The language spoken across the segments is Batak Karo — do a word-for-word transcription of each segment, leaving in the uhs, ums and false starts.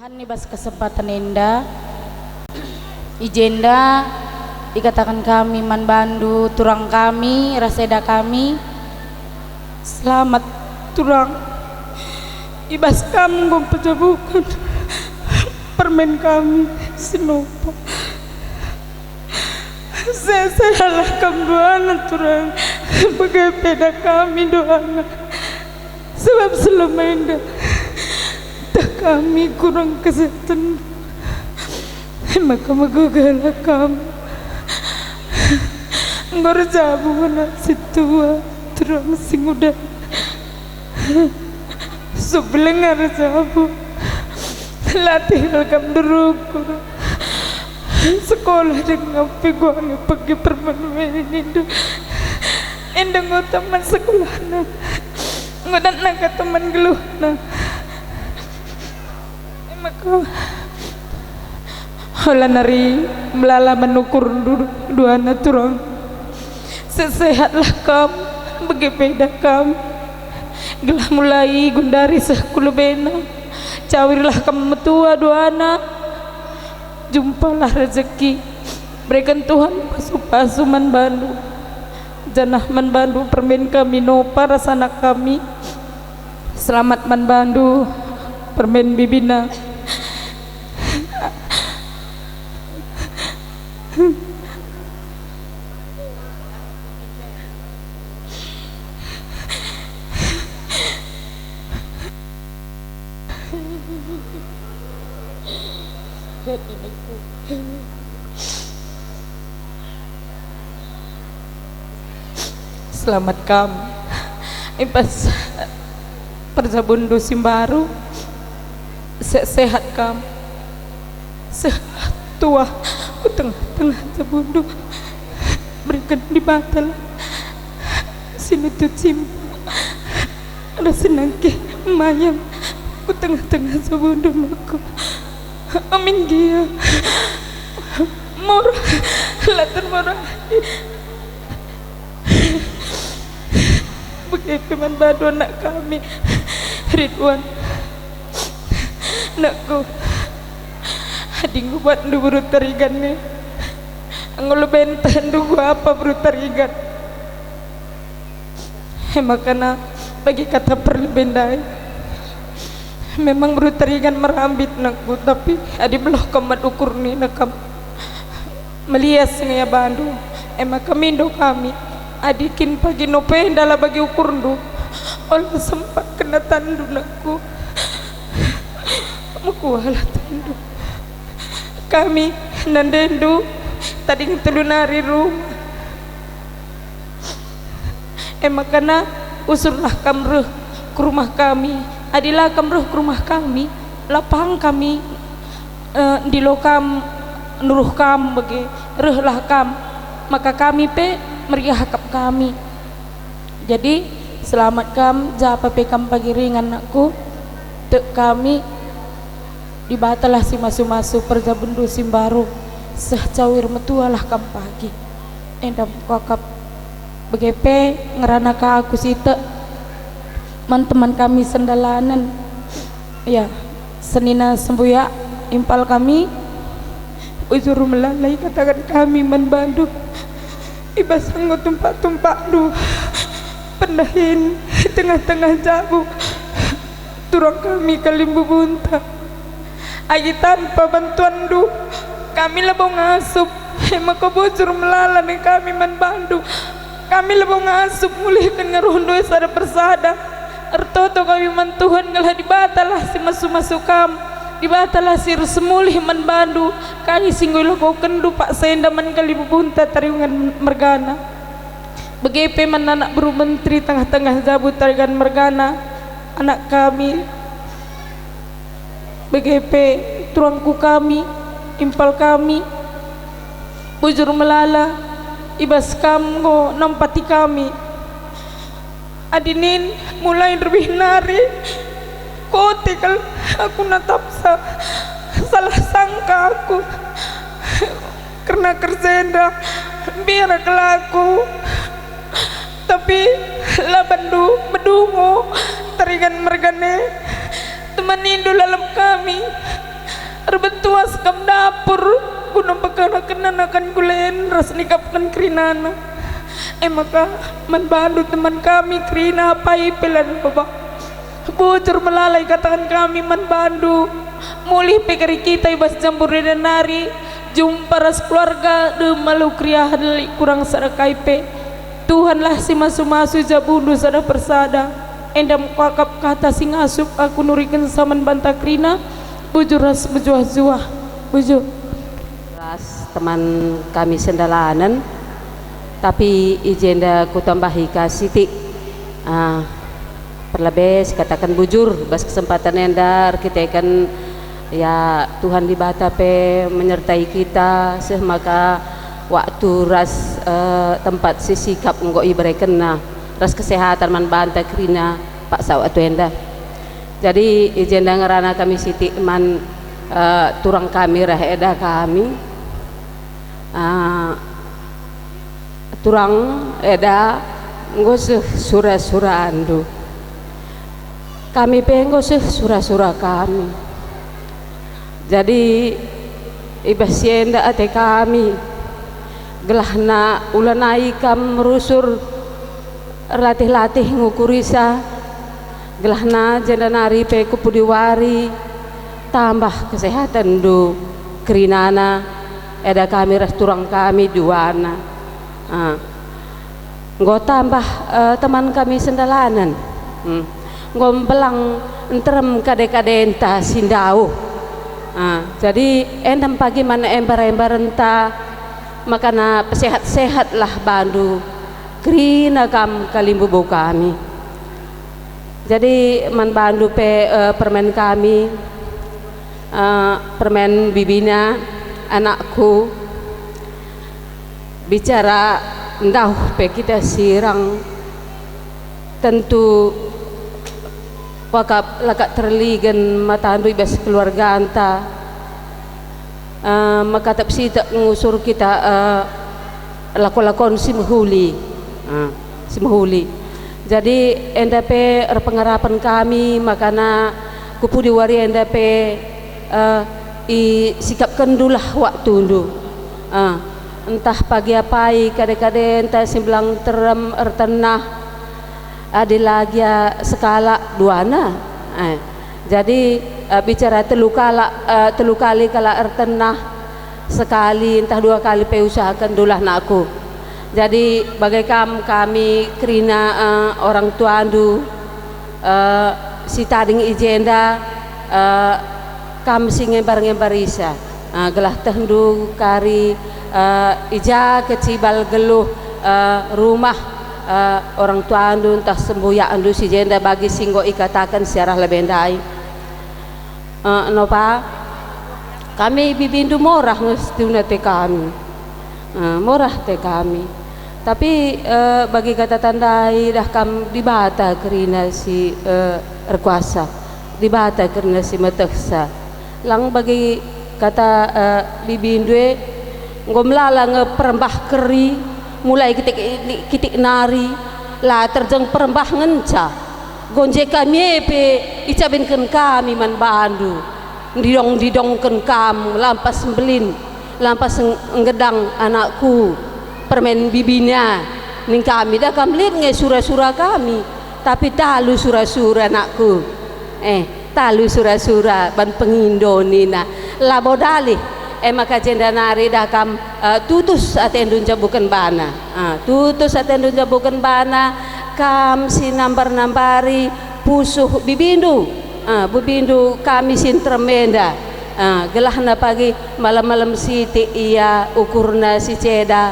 I bas kesempatan enda, i jenda ikataken kami man bandu turang kami, ras eda kami, selamat turang, i bas kam enggo mpejabuken permen kami si nopa. Sesehatlah kam duana turang, bage pe eda kami duana. Sebab selama enda tah kami kurang kesehatan, maka megegahlah kam. Enggo erjabu anak si tua, turang si nguda. Sub lenga erjabu, latih kam nderukur. Sekolah denga pe guana pegi permen-permen nindu. Enda enggo teman sekolahna, enggo datna ka teman geluhna. E maka, ola nari melala man ukurndu duana turang. Sesehatlah kam, bage pe eda kam. Gelah mulai gundari seh ku lebena. Cawirlah kam metua duana. Jumpalah rejeki. Bereken Tuhan pasu-pasu man bandu. Janah man bandu permen kami nopa ras anak kami. Selamat man bandu permen bibina. Selamat kam. I bas perjabunndu si mbaru, sehat-sehat kam. Seh tuah ku tengah-tengah jabundu. Beriken Dibatalah si nutup simpuh ras si nangkih mayam ku tengah-tengah jabundu nako. Amin gia. Murah, la termurah. Bage pe man bandu anak kami, Ridwan. Nakku, adi enggo buatndu beru Tarigan e, enggo lebe ntehndu enggo apa beru Tarigan. E maka na, bagi kata perlebe ndai, memang beru Tarigan merambit nakku, tapi adi meloh kam mat ukur nina kam. Melias nge ia bandu, e maka mindo kami, adi kin pagi nope ndala bagi ukurndu, ola sempat kena tandu nakku. Mekuahlah tandu. Kami nandendu tading telu nari rumah. E maka na, usurlah kam reh ku rumah kami. Adi la kam reh ku rumah kami, la pang kami, eh, ndilo kam, nuruh kam bage. Rehlah kam, maka kami pe meriah akap kami. Jadi, selamat kam, japa pe kam pagi ringan, nakku. Tek kami, Dibatalah si masu-masu perjabundu si mbaru, seh cawir metualah kam pagi. Enda mekakap. Bage pe ngerana ka aku sitek man teman kami sendalanen. Ya, senina sembuyak impal kami, bujur melala ikataken kami man bandu. I bas enggo tumpak-tumpakndu pendahin i tengah-tengah jabu, turang kami kalimbubunta. Adi tanpa bantuanndu, kami labo ngasup, e maka bujur melala nge kami man bandu. Kami labo ngasup mulihken ngeruhndu sada persada. Ertoto kami man Tuhan gelah Dibatalah si masu-masu kam, Dibatalah si ersemulih man bandu, kai si enggo ilakokenndu paksa enda man kalimbubunta Tarigan mergana. Bage pe man anak beru menteri tengah-tengah jabu Tarigan mergana, anak kami. Bage pe turangku kami, impal kami, bujur melala, i bas kam enggo nampati kami. Adi nin mulai nderbih nari, kote kal aku natapsa, salah sangka aku. Kerna kerja enda, mbiar kal aku. Tapi la bandu medungo Tarigan mergana e, temanindu lalap kami. Erbentuas kam dapur, guna pekanakenna nakan kulen ras nikapken kerinana. E maka, man bandu teman kami kerina apai pe la baba. Bujur melala ikataken kami man bandu, mulih pe kari kita i bas jambur enda nari, jumpa ras keluarga, dem alu keriahen lit kurang sada kai pe. Tuhanlah si masu-masu jabundu sada persada. Enda me kuakap kata si ngasup aku nurikenca man banta kerina, bujur ras mejuah-juah. Bujur. Ras teman kami sendalanen, tapi i jenda kutambahi ka sitik. Ah, perlebe sikataken bujur, bas kesempatan enda erkiteken, ya, Tuhan Dibata pe menyertai kita, seh maka waktu ras, eh, tempat si sikap enggo iberekenNa, ras kesehatan man banta kerina paksa waktu enda. Jadi, i jenda ngerana kami sitik man, eh, turang kami ras eda kami. Eh, turang eda enggo seh sura-surandu. Kami pe enggo seh sura-sura kami. Jadi, i bas si enda ate kami, gelahna ulanai kam rusur erlatih-latih ngukurisa, gelahna jenda nari pe ku pudi wari tambah kesehatenndu kerinana, eda kami ras turang kami duana. Ah. Enggo tambah, eh, teman kami sendalanen. Hmm. Enggo mbelang nterem kade-kadenta si ndauh. Ah, jadi enda me pagi man embar-embarenta, makana pesehat-sehatlah bandu, kerina kam kalimbubu kami. Jadi man bandu pe, eh, permen kami, eh, permen bibina, anakku, bicara ndauh pe kita sirang, tentu wakap la ka terligen matandu i bas keluarganta. Eh, mekatep sitik ngusur kita, eh, lako-lakon si mehuli. Ah, si mehuli. Jadi, enda pe erpengarapen kami, makana ku pudi wari enda pe, eh, isikapkenndulah waktundu. Ah, ntah pagi apai kade-kadenta si mbelang nterem ertenah, adi la gia sekalak duana. Eh, jadi, eh, bicara telu kalak, eh, telu kali kalak ertenah, sekali ntah dua kali pe usahakendulah, nakku. Jadi, bage kam kami kerina, eh, orang tuandu, eh, si tading i jenda, eh, kam si ngembar-ngembarisa. Ah, gelah tehndu kari, eh, i ja kecibal geluh, eh, rumah, eh, orang tuandu ntah sembuyakndu si jenda bagi si enggo ikataken si arah lebe ndai. Eh, nopa, kami bibindu morah nge situhuna ate kami. Eh, morah ate kami. Tapi, eh, bagi kata tandai dah kam Dibata kerina si, eh, erkuasa, Dibata kerina si metehsa. Lang bagi kata, eh, bibindu e, enggo melala nge perembah keri, mulai kitik, kitik nari, la terjeng perembah ngenca. Gonje kami e pe icabenken kami man bandu, ndidong-ndidongken kam, lampas mbelin, lampas eng-, nggedang anakku, permen bibina, ning kami dah kam lit nge sura-sura kami, tapi talu sura-sura anakku. Eh, talu sura-sura ban pengindo nina, labo dalih. E maka jenda nari dah kam, eh, tutus atendu njabuken bana. Ah, tutus atendu njabuken bana, kam si nambar-nambari pusuh bibindu. Ah, bibindu kami si nterem enda. Ah, gelahna pagi malem-malem sitik ia ukurna si ceda,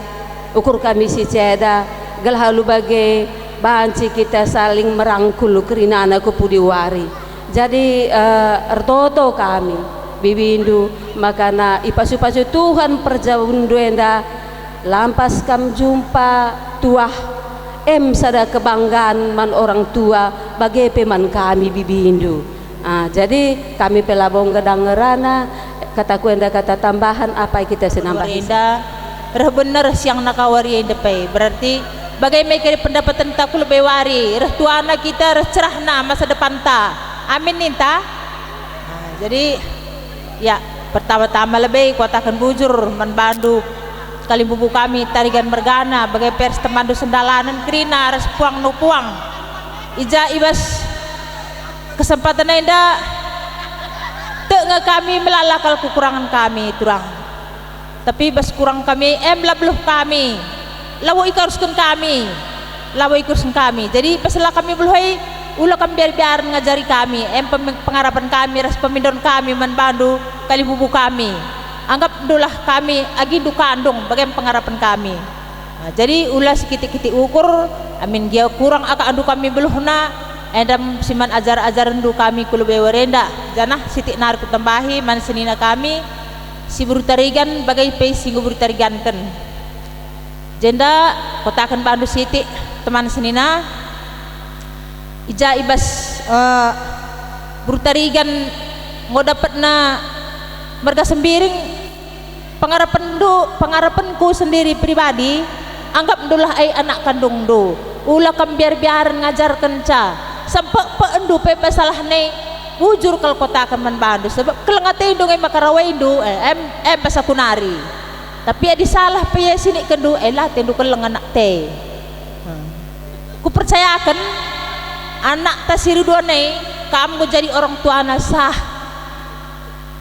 ukur kami si ceda, gelah alu bage banci kita saling merangkul kerinana ku pudi wari. Jadi, eh, ertoto kami, bibindu, makana ipasu-pasu Tuhan perjabundu enda, lampas kam jumpa tuah, em sada kebanggan man orang tua, bage pe man kami bibindu. Ah, jadi kami pe labo nggedang ngerana, kataku enda kata tambahan, apai kita senambahi. Wari enda reh bener siang naka wari enda pe. Berarti bage me kari pendapatenta ku lebe wari, reh tuana kita, reh cerahna masa depanta. Amin ninta? Ah, jadi, ya, Pertama-tama lebe kuataken bujur man bandu kalimbubu kami Tarigan mergana, bage pe ras temanndu Sendalanen kerina ras puangnu puang. I ja i bas kesempaten enda tek nge kami melala kal kekurangen kami, turang. Tapi bas kurang kami, em la beluh kami, labo ikarusken kami, labo ikarusken kami. Jadi bas la kami beluh e, ula kam biar-biaren ngajari kami, em pem-, pengarapen kami ras pemindon kami man bandu kalimbubu kami. Anggapndulah kami agindu kandung, bage me pengarapen kami. Nah, jadi ula sikitik-kitik ukur, amin gia kurang akapndu kami beluhna, enda me si man ajar-ajarenndu kami ku lebe wari enda, janah sitik nari kutambahi man senina kami, si beru Tarigan bage pe si enggo beru Tariganken. Jenda kuataken bandu sitik, teman senina, i ja i bas, eh, beru Tarigan enggo dapetna merga Sembiring, pengarapenndu, pengarapenku sendiri pribadi, anggapndulah ai anak kandungndu. Ula kam biar-biaren ngajarkenca, sempek-pekenndu pe bas salah nai, bujur kal kuataken man bandu, sebab keleng atendu nge maka rawaindu, eh, em, em bas aku nari. Tapi adi salah pe ia sinikkenndu, eh, la atendu keleng anak te. Hmm. Kupercayaken anakta si ridua nai, kam enggo jadi orang tuana sah.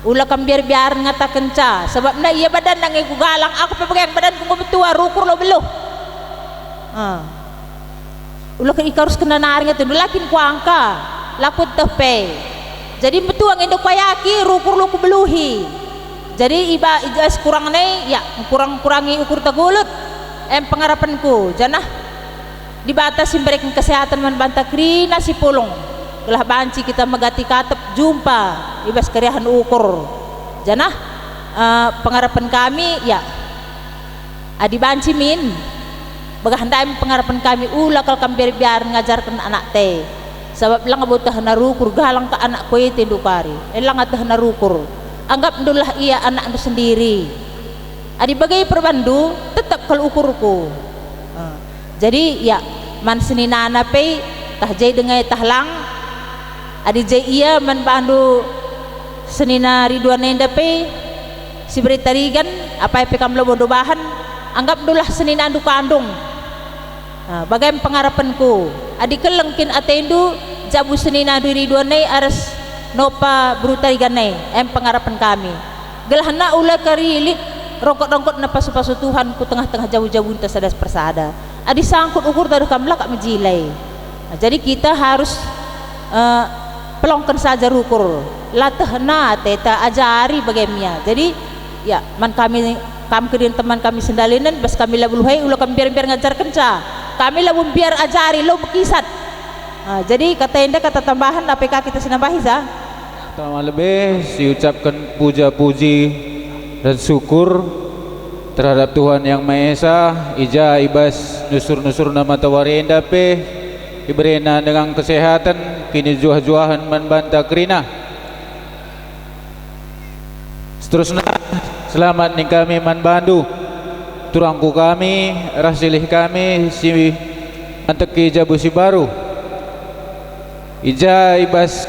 Ula kam biar-biaren ngatakenca, sebabna ia badanna nge enggo galang, aku pe bage badanku enggo metua, rukur lo beluh. Ah. Ula ke ikaruskenna nari nge atendu, la kin kuangka, la kueteh pe. Jadi metua nge enda kuayaki, rukur lo kubeluhi. Jadi iba, i ja si kurang nai, ya, kurang-kurangi ukur tagulut, em pengarapenku, janah Dibata si mbereken kesehaten man banta kerina si pulung, gelah banci kita megati katep jumpa i bas keriahen ukur. Janah, eh, pengarapen kami, ya, adi banci min, begah ndai me pengarapen kami, ula kal kam biar-biaren ngajarken anak te. Sabap langa bo tehna rukur, galang ka anakku e atendu kari, eh, langa tehna rukur. Anggapndulah ia anakndu sendiri. Adi bage perbanndu, tetap kal ukurku. Eh, jadi, ya, man seninana pe, tah je denga tah lang, adi je ia man bandu senina ridua nenda pe, si bere Tarigan, apai pe kam labo ndu bahan, anggapndulah seninandu kandung. Ah, bage me pengarapenku, adi keleng kin atendu, jabu seninandu ridua nai arus nopa beru Tarigan nai, em pengarapen kami. Gelahna ula kari lit rongkot-rongkotna pasu-pasu Tuhan ku tengah-tengah jabu-jabunta sada persada. Adi sangkut ukurta reh kam la kap mejile. Nah, jadi kita harus, eh, pelongken saja rukur. La tehna ate ta ajari bage me ia. Jadi, ya, man kami, kam kedin teman kami Sendalanen, bas kami labo luhai, ula kami mbiar-mbiar ngajarkenca. Kami labo mbiar ajari, lo mekisat. Ah, jadi kata enda kata tambahan, apai ka kita si nambahi, sa? Pertama lebe, siucapken puja-puji dan syukur terhadap Tuhan Yang Maha Esa, i ja i bas nusur-nusurna matawari enda pe iberena denga kesehaten, kinijuah-juahen man banta kerina. Seterusna, selamat ning kami man bandu, turangku kami, ras silih kami si manteki jabu si baru. I ja i bas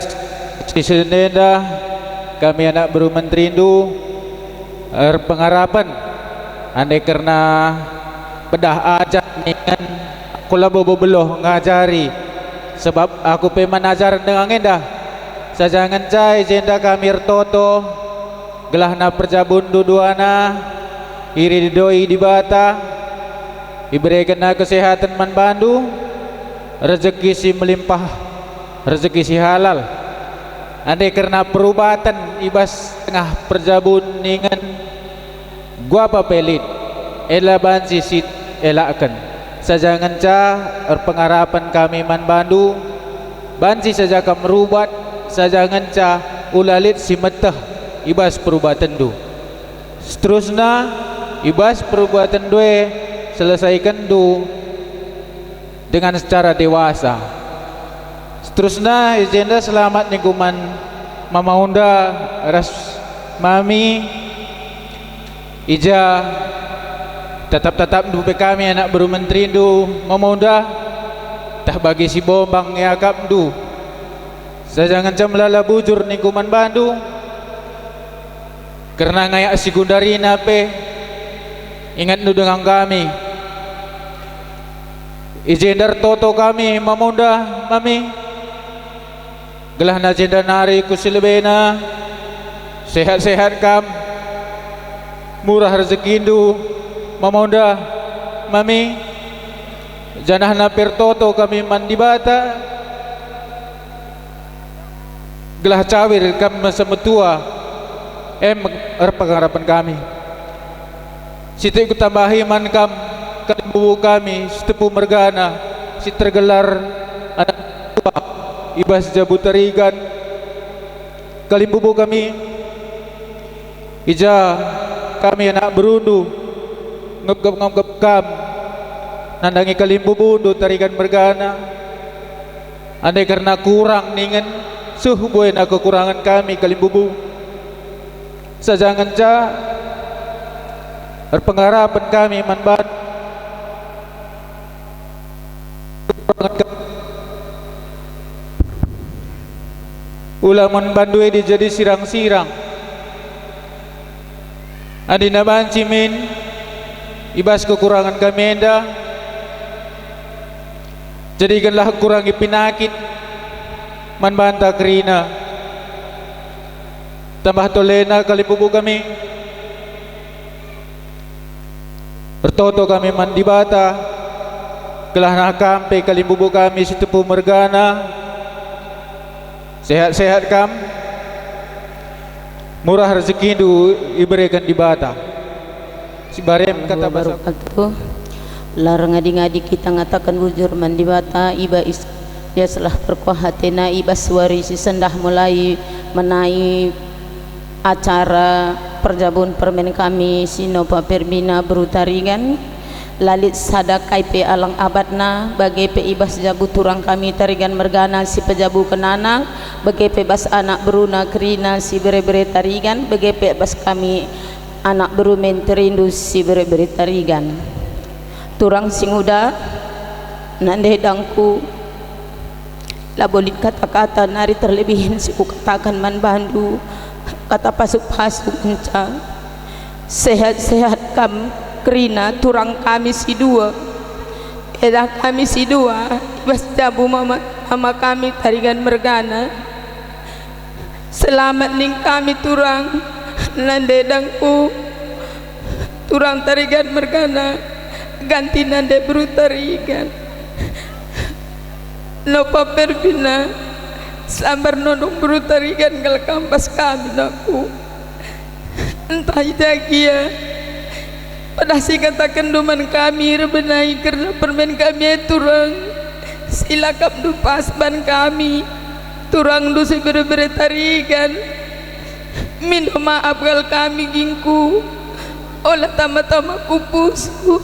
si senenda kami anak beru menterindu erpengarapen, ande kerna pedah ajar ningen aku labo bebeluh ngajari, sebab aku pe man ajaren denga enda. Saja ngenca i jenda kami ertoto, gelahna perjabunndu duana iridoi Dibata, iberekenNa kesehaten man bandu, rejeki si melimpah, rejeki si halal, ande kerna perubaten i bas tengah perjabun ningen guapa pe lit, ela banci sielaken. Saja ngenca erpengarapen kami man bandu, banci saja kam rubat, saja ngenca ula lit si meteh i bas perubatenndu. Seterusna, i bas perubatenndu e, selesaikenndu dengan secara dewasa. Seterusna, i jenda selamat ningku man Mama Unda ras Mami, i ja tatap-tatapndu pe kami anak beru menterindu, Mama Unda, tah bagi si bombang iakapndu. Saja ngenca melala bujur ningku man bandu, Kerna ngayak si gendarina pe, ingetndu dengan kami. I jenda ertoto kami mamunda, mami, gelah na jenda nari ku si lebena, sehat-sehat kam, murah rejekindu, mamunda, mami, janahna pe ertoto kami man Dibata, gelah cawir kam masa metua, em erpengarapen kami. Sitik kutambahi man kam, kalimbubu kami si tepu mergana, si tergelar anak tua i bas jabu Tarigan. Kalimbubu kami, i ja kami anak berundu ngepgep-ngepgep kam nandangi kalimbubundu Tarigan mergana. Ande kerna kurang ningen, suh buena kekurangen kami kalimbubu. Saja ngenca erpengarapen kami man bandu. Ula man bandu adi jadi sirang-sirang. Adina banci min i bas kekurangen kami enda, jadikenlah kurangi penakit man banta kerina. Tambah tolena kalimbubu kami. Ertoto kami man Dibata, gelah nah kam pe kalimbubu kami si tepu mergana. Sehat-sehat kam, murah rejekindu ibereken Dibata. Si barem kata basa. Wabarakatuh. La erngadi-ngadi kita ngataken bujur man Dibata, i bas ia selah perkuah atena i bas wari si sendah mulai menai acara perjabun permen kami si nopa perbina beru Tarigan. La lit sada kai pe alang abatna, bage pe i bas jabu turang kami Tarigan mergana si pejabukenana, bage pe bas anak beruna kerina si bere-bere Tarigan, bage pe bas kami anak beru menterindu si bere-bere Tarigan. Turang si nguda, nande dangku, labo lit kata-kata nari terlebihin si kukataken man bandu, kata pasu-pasu ngenca. Sehat-sehat kam kerina turang kami si dua. Eda kami si dua, i bas jabu mama, mama kami Tarigan mergana. Selamat ning kami turang, nande dangku, turang Tarigan mergana, ganti nande beru Tarigan. Nopa perbina, sambar nondong beru Tarigan kal kam bas kami, nakku. Ntah i ja gia, pedah si katakenndu man kami erbenai kerna permen kami e turang, si la akapndu pas ban kami, turangndu si bere-bere Tarigan. Mindo maap kal kami gingku, ola tama-tama ku pusuh.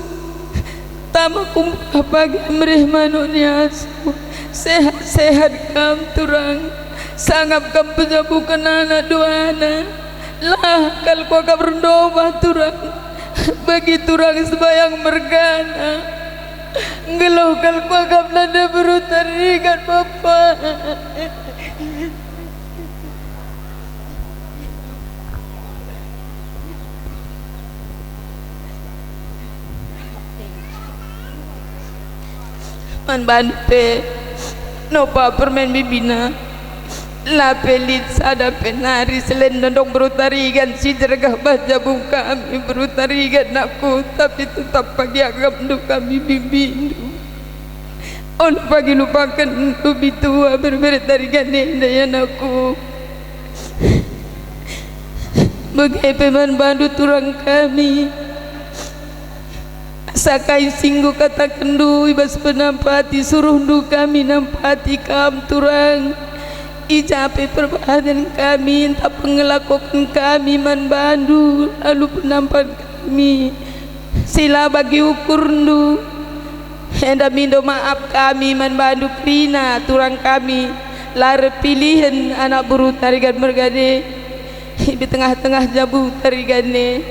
Tama kumbah pagi mereh manuk ni asu. Sehat-sehat kam turang, sangap kam pejabuken anak duana. Lah kal kuakap erdobah turang, bagi turang sembayang mergana. Nggeluh kal kuakap nande beru Tarigan, Bapa. Man bandu pe, nopa permen bibina, la pe lit sada pe nari selain nondong beru Tarigan si jergah bas jabu kami beru Tarigan, nakku, tapi tetap pagi akapndu kami bibindu. Ola pagi lupaken lubi tua bere-bere Tarigan enda, ya nakku. Bage pe man bandu turang kami. Asa kai si enggo katakenndu i bas penampati, suruhndu kami nampati kam turang. I ja pe perbahanen kami ntah pengelakoken kami man bandu alu penampat kami si la bagi ukurndu. Enda mindo maap kami man bandu kerina turang kami, la erpilihen anak beru Tarigan mergana e. I tengah-tengah jabu Tarigan e,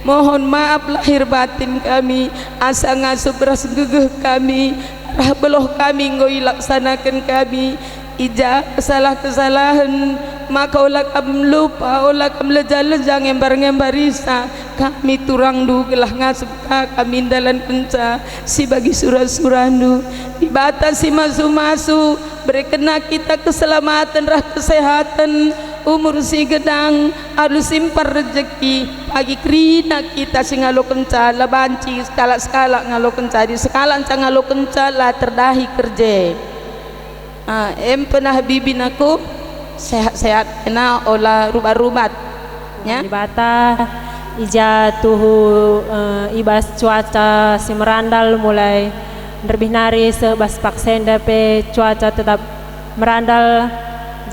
mohon maap lahir batin kami asa ngasup ras gegeh kami, arah beluh kami enggo ilaksanaken kami. I ja kesalah-kesalahen Maka ola kam lupa, ola kam leja-leja ngembar-ngembarisa kami turangndu, gelah ngasup ka kami ndalankenca si bagi sura-surandu. Dibata si masu-masu, berekenna kita keselamaten rah kesehaten, umur si gedang, alu si mpar rejeki, pagi kerina kita si ngalokenca, la banci sekalak-sekalak ngalokenca, adi sekalak nca ngalokenca, la terdahi kerje. Ah, em penah bibin aku, sehat-sehat kena, ola rubat-rubat. Ya. Dibata, i ja tuhu, eh, i bas cuaca si merandal mulai nderbih nari seh bas paksa enda pe cuaca tetap merandal.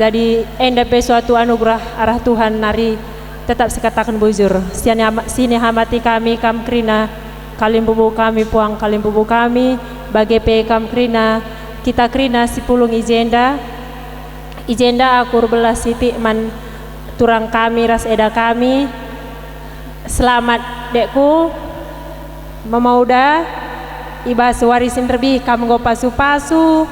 Jadi enda pe suatu anugerah arah Tuhan nari tetap sikataken bujur. Si niama-, si nihamati kami kam kerina, kalimbubu kami, puang kalimbubu kami, bage pe kam kerina, kita kerina si pulung i jenda. I jenda aku erbelas sitik man turang kami ras eda kami. Selamat, dekku, memauda, i bas wari si nderbih kam enggo pasu-pasu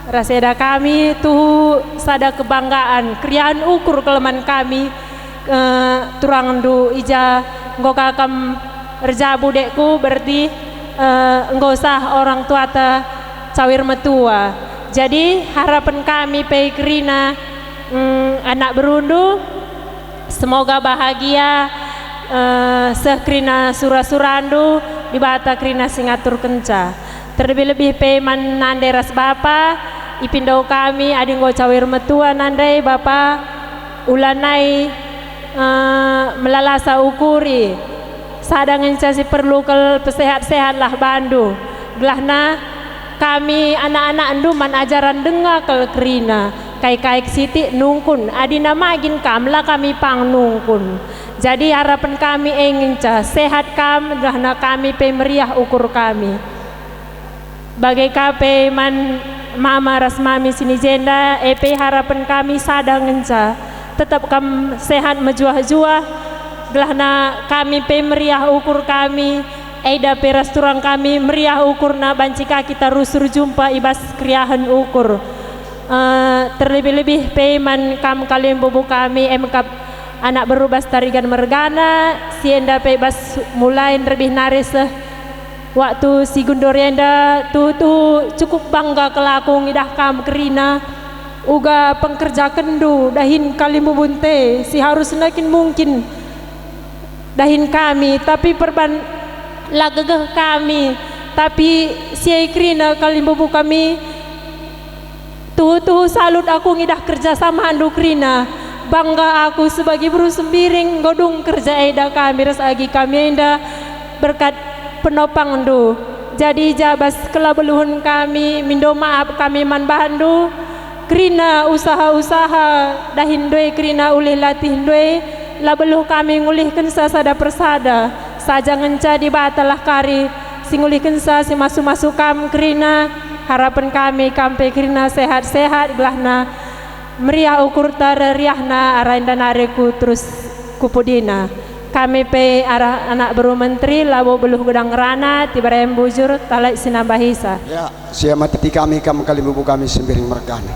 ras eda kami, tuhu sada kebanggaan, keriahen ukur kal man kami, eh, turangndu i ja enggo ka kam erjabu, dekku, berarti, eh, enggo sah orang tuata cawir metua. Jadi harapen kami pe kerina, mm, anak berundu, semoga bahagia, eh, seh kerina sura-surandu, Dibata kerina si ngaturkenca. Terlebih-lebih pe man nande ras bapa, ipindo kami adi enggo cawir metua nande bapa, ulanai, eh, melalasa ukuri. Sada ngenca si perlu kal pesehat-sehatlah bandu, gelahna kami anak-anakndu man ajaran denga kal kerina. Kai-kai sitik nungkun, adi namagin kam la kami pang nungkun. Jadi harapen kami e ngenca sehat kam, gelahna kami pe meriah ukur kami. Bage ka pe man mama ras mami si i jenda, e pe harapen kami sada ngenca. Tetap kam sehat mejuah-juah, gelahna kami pe meriah ukur kami, eda pe ras turang kami meriah ukurna banci ka kita rusur jumpa i bas keriahen ukur. Eh, terlebih-lebih pe man kam kalimbubu kami, e me kap anak beru bas Tarigan mergana, si enda pe bas mulai nderbih nari seh waktu si genduari enda, tuhu-tuhu cukup bangga kal aku ngidah kam kerina, uga pengkerjakenndu dahin kalimbubunta si harusna kin mungkin dahin kami, tapi perban la gegeh kami, tapi si e kerina kalimbubu kami, tuhu-tuhu salut aku ngidah kerja samandu kerina. Bangga aku sebagai beru Sembiring, enggo dung kerja eda kami ras agi kami enda berkat penopangndu. Jadi i ja bas kelabeluhen kami, mindo maap kami man bandu. Kerina usaha-usaha dahinndu e, kerina ulih latihndu e, la beluh kami ngulihkenca sada persada. Saja ngenca Dibatalah kari si ngulihkenca si masu-masu kam kerina. Harapen kami kam pe kerina sehat-sehat, gelahna meriah ukurta, reriahna arah enda nari ku terus ku pudina. Kami pe arah anak beru menteri, labo beluh gedang ngerana, tibar e mbujur, talai si nambahisa. Ya, siamati kami kam kalimbubu kami Sembiring mergana.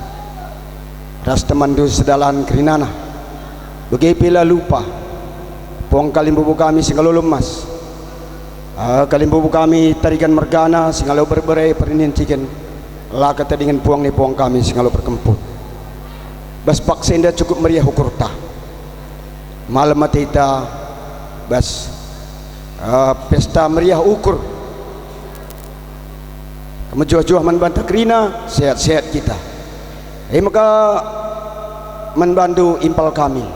Ras temanndu sedalan kerinana. Bage pe la lupa puang kalimbubu kami si ngalo lemas. Ah, kalimbubu kami Tarigan mergana si ngalo berbere perninciken. La ketedingen puang ni puang kami si ngalo perkemput. Bas paksa enda cukup meriah ukurta. Malem ateta bas, eh, pesta meriah ukur. Mejuah-juah man banta kerina, sehat-sehat kita. E maka man bandu impal kami,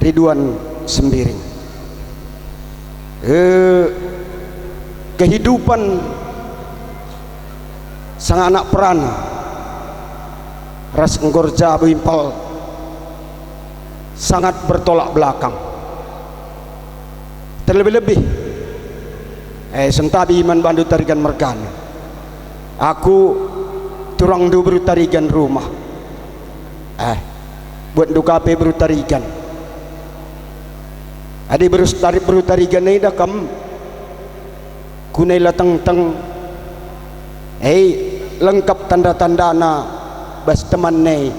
Ridwan Sembiring. Eh, kehidupan sang anak perana ras enggo erjabu impal sangat bertolak belakang. Terlebih-lebih, eh, sentabi man bandu Tarigan mergana. Aku turangndu beru Tarigan rumah. Eh, buatndu ka pe beru Tarigan. Adi beru Tari-, beru Tarigan enda kam, kunai la tengteng. Eh, lengkap tanda-tandana bas teman e.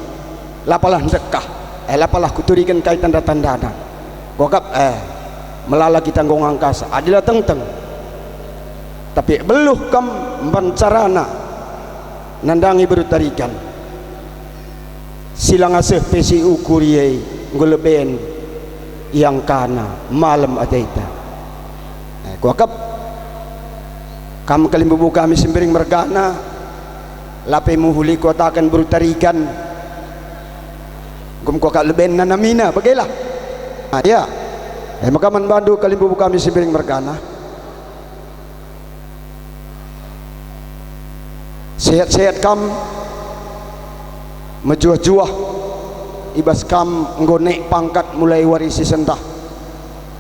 La palah ndekah, eh, la palah kuturiken kai tanda-tandana. Kuakap, eh, melala kita enggo ngangkasa, adi la tengteng. Tapi beluh kam mban carana nandangi beru Tarigan. Si la ngaseh pe si ukur e enggo leben iangkana, malem ateta. Eh, kuakap, kam kalimbubu kami Sembiring mergana, la pe mehuli kuataken beru Tarigan. Enggo me kuakap leben nanamina, begelah. Ah, ya. Eh, maka man bandu kalimbubu kami Sembiring mergana. Sehat-sehat kam, mejuah-juah i bas kam enggo nek pangkat mulai wari si sendah,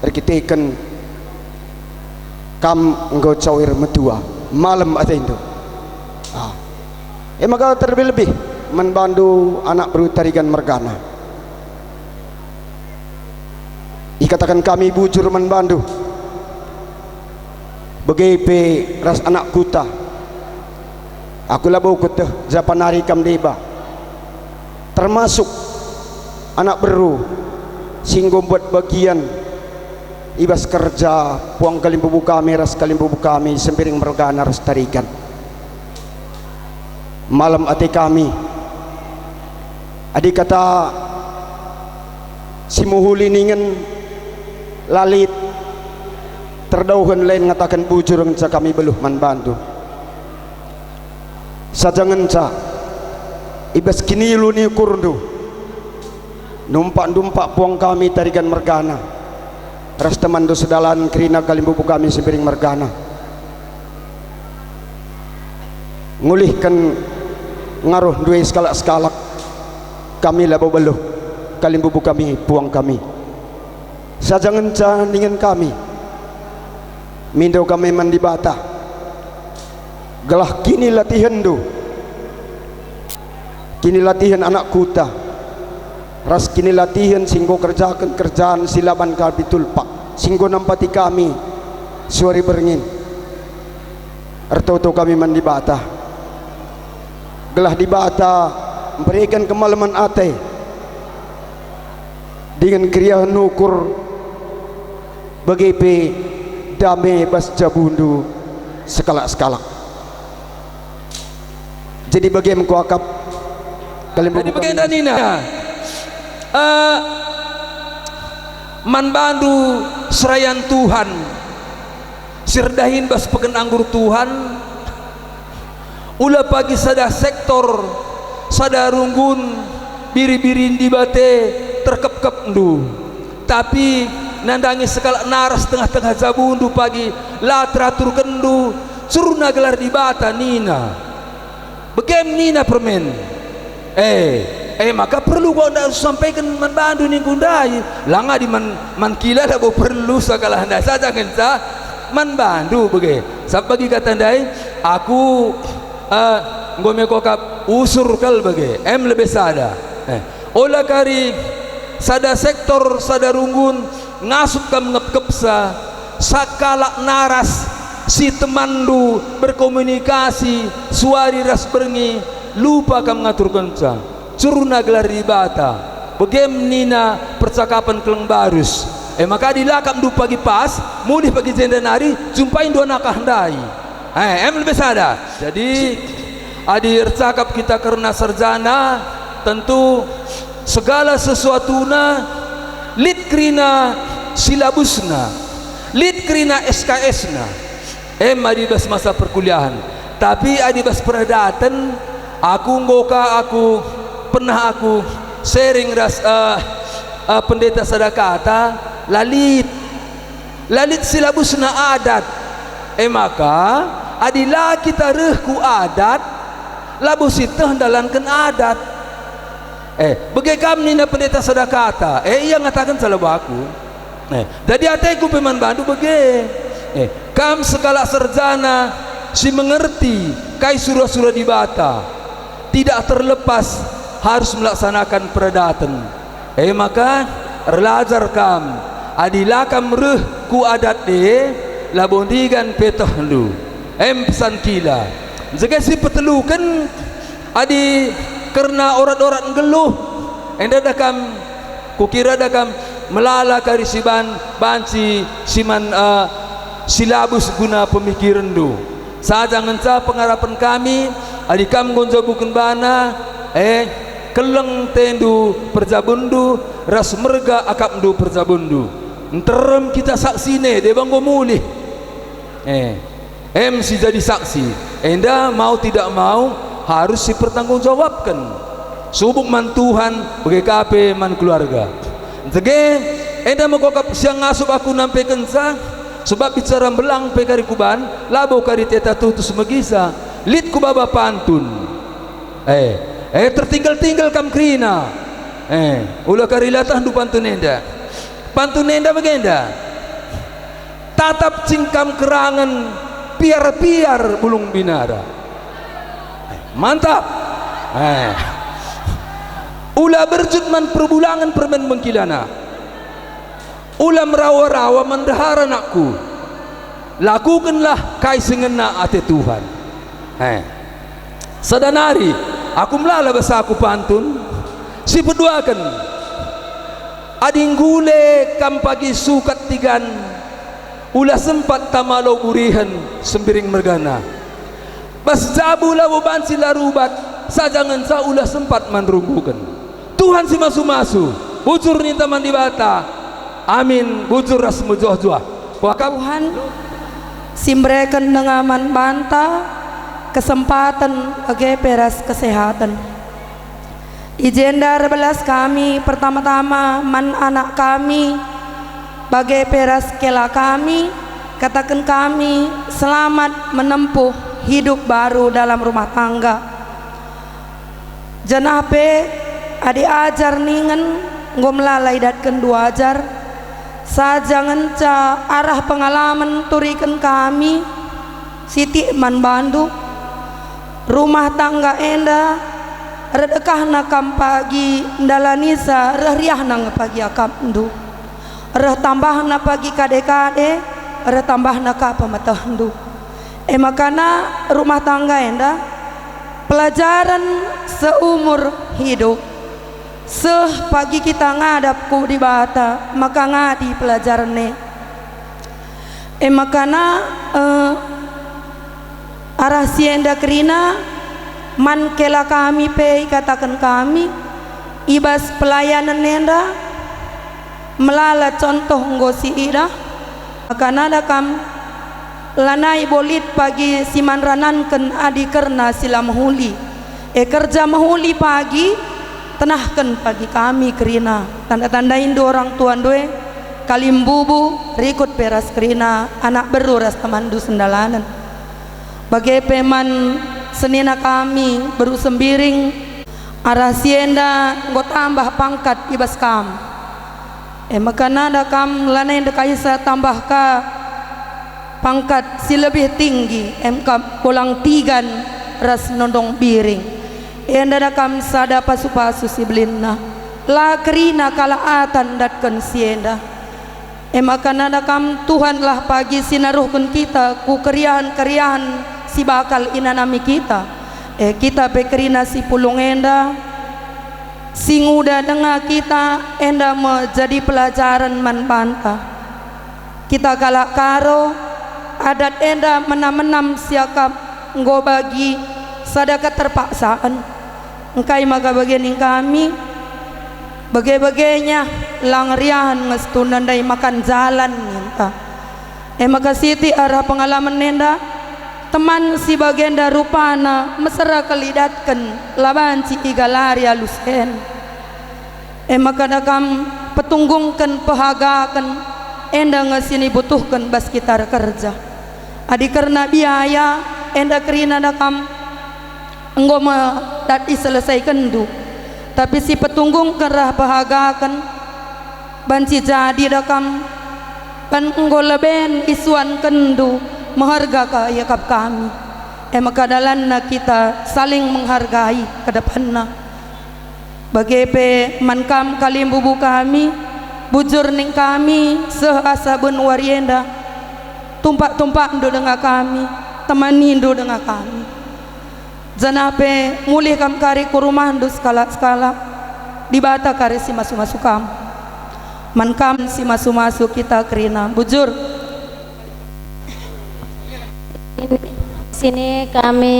erkiteken kam enggo cawir metua, malem atendu. Ah. E maka terlebih-lebih man bandu anak beru Tarigan mergana. Ikataken kami bujur man bandu, bage pe ras anak kuta. Aku labo kueteh japa nari kam deba, termasuk anak beru si enggo mbuat bagian i bas kerja puang kalimbubu kami ras kalimbubu kami Sembiring mergana ras Tarigan. Malem ate kami. Adi kata si mehuli ningen la lit terdauhen lain ngataken bujur ngenca kami beluh man bandu. Saja ngenca i bas kinilu ni ukurndu. Numpak-numpak puang kami Tarigan mergana, ras temanndu sedalan kerina kalimbubu kami Sembiring mergana. Ngulihken ngaruh ndue sekalak-sekalak, kami labo beluh, kalimbubu kami, puang kami. Saja ngenca ningen kami, mindo kami man Dibata, gelah kinilatihenndu, kinilatihen anak kuta, ras kinilatihen si enggo kerjaken kerjan si la banci tulpak, si enggo nampati kami suari berngi. Ertoto kami man Dibata, gelah Dibata mbereken kemalemen ate dingen keriahen ukur, bage pe dame bas jabundu sekalak-sekalak. Jadi bage me kuakap kalimbubu. Jadi bagenda nina, eh, man bandu serayan Tuhan, si erdahin bas peken anggur Tuhan, ula pagi sada sektor, sada runggun, biri-birin Dibata terkepkepndu. Tapi nandangi sekalak naras tengah-tengah jabundu pagi la teraturkenndu, curuna gelar Dibata nina, begem nina permen. Eh, eh, maka perlu kok ndak sampaiken man bandu ningku ndai. Lang adi man, man kila labo perlu sekalak ndai saja ngenca man bandu bage. Sabap bagi kata ndai, aku, eh, enggo me kuakap usur kal bage, em lebe sada. Eh, ola kari sada sektor, sada runggun ngasup kam ngepkepsa, sekalak naras si temanndu berkomunikasi suari ras berngi, lupa kam ngaturkenca. Curuna gelar Dibata, begem nina percakapen keleng barus. E maka adi la kam ndu pagi pas, mulih pagi jenda nari, jumpaindu anakah ndai. Eh, em lebe sada. Jadi, adi ercakap kita kerna sarjana, tentu segala sesuatuna lit kerina silabusna, lit kerina S K S-na. Em adi bas masa perkuliahen. Tapi adi bas peradaten, aku enggo ka aku, pernah aku sharing ras, eh, eh, pendeta sada kata, la lit. La lit silabusna adat. E maka, adi la kita reh ku adat, labo sieteh ndalanken adat. Eh, bage kam nina pendeta sada kata, eh, ia ngatakenca labo aku. Eh, jadi ateku pe man bandu bage. Eh, kam sekalak sarjana si mengerti kai sura-sura Dibata, tidak terlepas harus melaksanakan peradaten. E maka, erlajar kam, adi la kam reh ku adat e, labo ndigan pe tehndu. Em pesan kila. Jage si peteluken, adi kerna orat-orat nggeluh, Enda da kam, kukira da kam melala kari si ban, banci si man, eh, si labus guna pemikirenndu. Saja ngenca pengarapen kami, adi kam enggo njabuken bana, eh, keleng tendu perjabunndu, ras merga akapndu perjabunndu. Nterem kita saksine, deba enggo mulih. Eh, em si jadi saksi, enda mau tidak mau harus sipertanggungjawabken. Subuk man Tuhan, bage ka pe man keluarga. Nge, enda me kap si ngasup aku nampekenca, sebab bicara mbelang pe kari kuban, labo kari teta tutus megisa, lit kubaba pantun. Eh, eh, tertinggal-tinggal kam kerina. Eh, ula kari la tehndu pantun enda. Pantun enda bagenda. Tatap cingkam kerangen, piar-piar bulung binara. Eh, mantap. Eh. Ula berjut man perbulangen permen bengkilana. Ula merawa-rawa man ndehara anakku. Lakukenlah kai si ngena ate Tuhan. Eh. Sada nari, aku melala bas aku pantun. Si peduaken, adi nggule kam pagi sukat tigan, ula sempat tama lau burihen sembiring mergana. Bas jabu labo banci la rubat, saja ngenca ula sempat man rungguken. Tuhan si masu-masu, bujur ninta man Dibata. Amin, bujur ras mejuah-juah. Wakap. Tuhan, si mbereken denga man banta, kesempaten, bage pe ras kesehaten. I jenda erbelas kami pertama-tama man anak kami, bage pe ras kela kami, kataken kami selamat menempuh hidup baru dalam rumah tangga. Janah pe, adi ajar ningen enggo melala idatkenndu ajar, saja ngenca arah pengalamen turiken kami sitik man bandu. Rumah tangga enda reh dekahna kam pagi ndalanisa, reh riahna nge pagi akapndu. Reh tambahna pagi kade-kade, reh tambahna ka pemetehndu. E makana rumah tangga enda pelajaren seumur hidup. Seh pagi kita ngadap ku Dibata maka ngadi pelajaren e. E makana, eh, arah si enda kerina man kela kami pe ikataken kami, i bas pelayanen enda, melala contoh enggo siidah, maka nada kam, lanai bo lit pagi si man rananken adi kerna si la mehuli. E, kerja mehuli pagi, tenahken pagi kami kerina. Tanda-tandaindu orang tuandu e, kalimbubu, rikut pe ras kerina, anak beru ras temanndu sendalanen. Bage pe man senina kami, beru Sembiring, arah si enda enggo tambah pangkat i bas kam. E maka nada kam lanai ndekaisa tambah ka pangkat si lebih tinggi, em kam bolang tigan ras nondong biring. Enda da kam sada pasu-pasu si belinna. La kerina kalak ata ndatken si enda. E maka nada kam Tuhanlah pagi si naruhken kita ku keriahen-keriahen si bakal inanami kita. E, kita pe kerina si pulung enda, si nguda denga kita enda me jadi pelajaren man banta. Kita kalak Karo, adat enda menam-menam siakap enggo bagi sada keterpaksaan. Engkai maka bage ning kami? Bage-bagenya, lang riahen nge situhuna ndai makan jalan ninta. E maka sitik arah pengalamen enda, teman si bagenda rupana mesera kal idatken, la banci igalari alu sen. E maka da kam petunggungken, pehagaken, enda nge si nibutuhken bas kita erkerja. Adi kerna biaya, enda kerina da kam enggo me dat iselesaikenndu. Tapi si petunggungken rah pehagaken, banci jadi da kam, ban enggo leben isuankenndu, meherga ka iakap kami. E maka dalanna kita saling menghargai ke depanna. Bage pe man kam kalimbubu kami, bujur ning kami seh asa ben wari enda, tumpak-tumpakndu denga kami, temanindu denga kami. Janah pe mulih kam kari ku rumahndu sekalak-sekalak. Dibata kari si masu-masu kam. Man kam si masu-masu kita kerina. Bujur. Ini, sini kami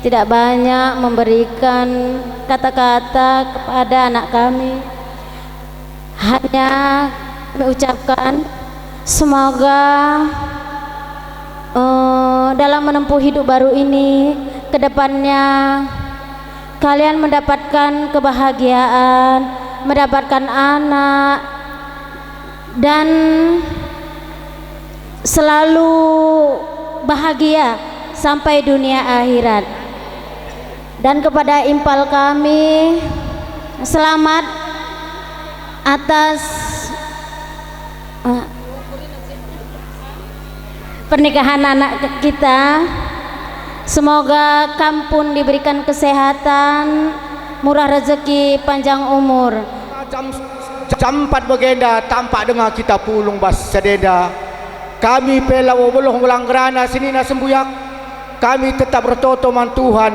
tidak banyak memberikan kata-kata kepada anak kami. Hanya kami ucapkan, semoga, eh, dalam menempuh hidup baru ini, ke depannya kalian mendapatkan kebahagiaan, mendapatkan anak, dan selalu bahagia sampai dunia akhirat. Dan kepada impal kami, selamat atas, eh, pernikahan anak kita. Semoga kam pun diberikan kesehatan, murah rezeki, panjang umur. Jam, jam empat bagenda tampak denga kita pulung bas sadenda. Kami pe labo beluh ngulang ngerana senina sembuyak. Kami tetap ertoto man Tuhan,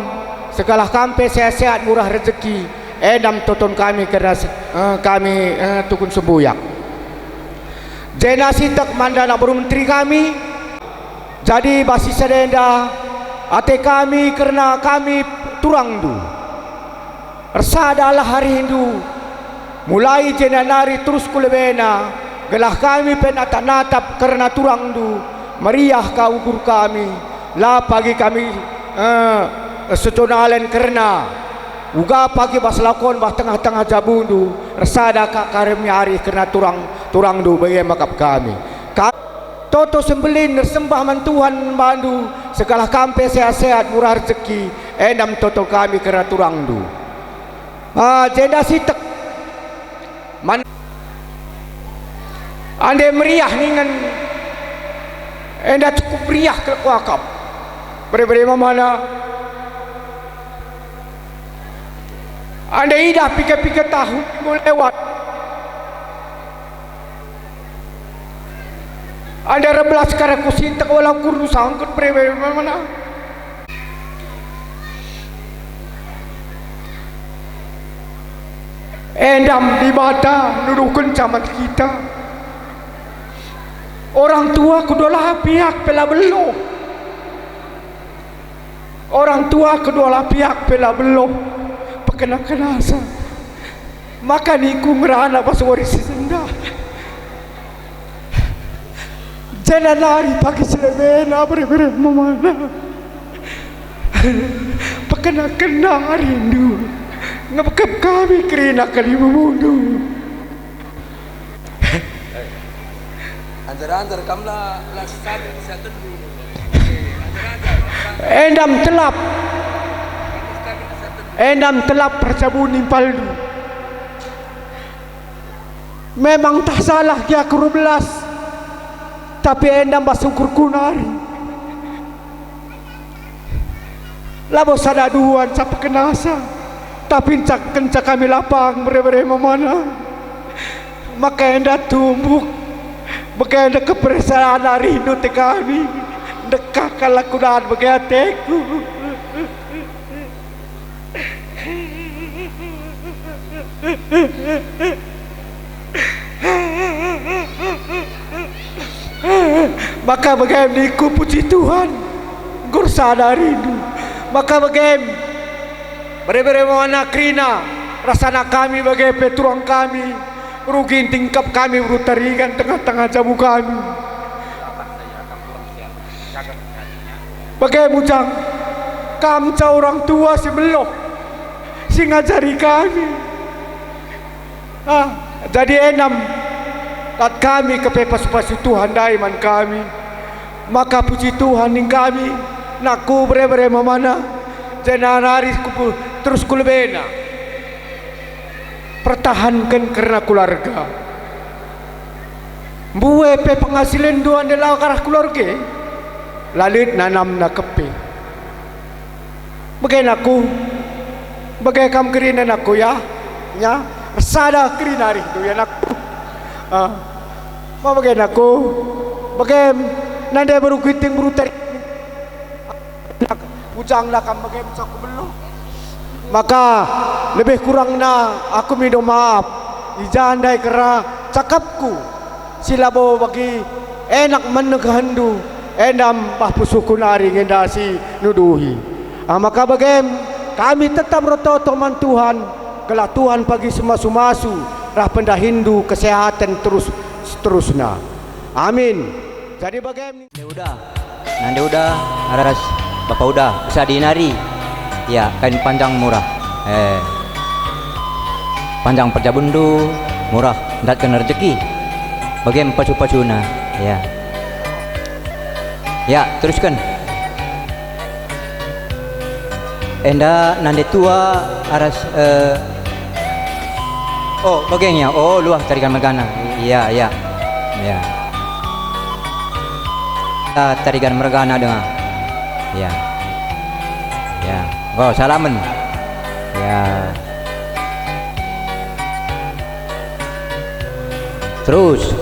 segelah kam pe sehat-sehat, murah rezeki, enda me toton kami kerna se-, eh, kami, eh, tukun sembuyak. Jenda sitek man anak beru menteri kami. Jadi bas si sadenda, ate kami kerna kami turangndu. Ersadalah arihndu, mulai jenda nari terus ku lebena, gelah kami pe natap-natap kerna turangndu, meriah ka ukur kami, la pagi kami, eh, seconalen kerna, uga pagi bas lakon bas tengah-tengah jabundu, ersada ka kami arih kerna turang, turangndu bage me kap kami. Ka-, toto sembelin ersembah man Tuhan bandu, segelah kam pe sehat-sehat, murah rezeki, enda me toto kami kerna turangndu. Ah, jenda sitek. Man-, ande meriah ningen enda cukup meriah kal kuakap. Bere-bere mamana. Ande idah piga-piga tahun enggo lewat. Ande erbelas kari ku sitek wala kurndu sangkut bere-bere mamana. Enda me Dibata nuduhkenca man kita. Orang tua kedua belah pihak pe la beluh. Orang tua kedua belah pihak pe la beluh. Pekena-kenasa. Maka niku ngerana bas wari si sendah. Jenda nari pagi si lebena bere-bere mamana. Pekena-kena arihndu, ngepekep kami kerina kalimbumbundu. Anjar-anjar kam la, la sisabit siatendu. Enda me telap. Enda me telap perjabun impalndu. Memang tah salah gia ku erbelas, tapi enda me bas ukurku nari. Labo sada dua nca pekenasa, tapi nca kenca kami lapang bere-bere mamana. Maka enda tumbuk, maka enda kepercayaan arihndu ate kami, ndekah kalak kudan bage ateku. Maka bage me niku puji Tuhan, enggo ersada arihndu. Maka bage me bere-bere mamana kerina ras anak kami bage pe turang kami, beru Ginting kap kami, beru Tarigan tengah-tengah jabu kami. Bage me Ujang, kam nca orang tua si beluh, si ngajari kami. Ah, jadi enda me, lat kami kepe pasu-pasu Tuhan ndai man kami. Maka puji Tuhan ning kami, nakku bere-bere mamana, jenda nari ku, terus ku lebena. Pertahanken kerna keluarga. Mbue pe penghasilen dua ndai la arah keluarga, la lit nanamna kepe. Bage nakku, bage kam kerina nakku ya, ya, ersada kerina arihndu ya nakku. Ah, ma bage nakku, bage nande beru Ginting beru Tari. Ujang la kam bage me nca ku beluh. Maka lebih kurangna aku mindo maaf, i ja ndai kerna cakapku si labo bagi enak man nehenndu, enda mbah pusuhku nari ngenda si nuduhi. Ah, maka bagem kami tetap ertoto man Tuhan, gelah Tuhan pagi si masu-masu rah pendahinndu kesehaten terus seterusna. Amin. Jadi bagem. Nande Uda, Nande Uda, ras Bapa Uda, Sadi nari. Ya, kain panjang murah. Eh. Panjang perjabundu, murah ndatken rejeki. Bagem pasu-pasuna. Ya. Ya, terusken. Enda nande tua aras, eh, oh, bageng ya. Oh, luah tarigan mergana. Iya, iya. Iya. Ah, tarigan mergana denga. Iya. Iya. Oh, salamen. Iya. Terus,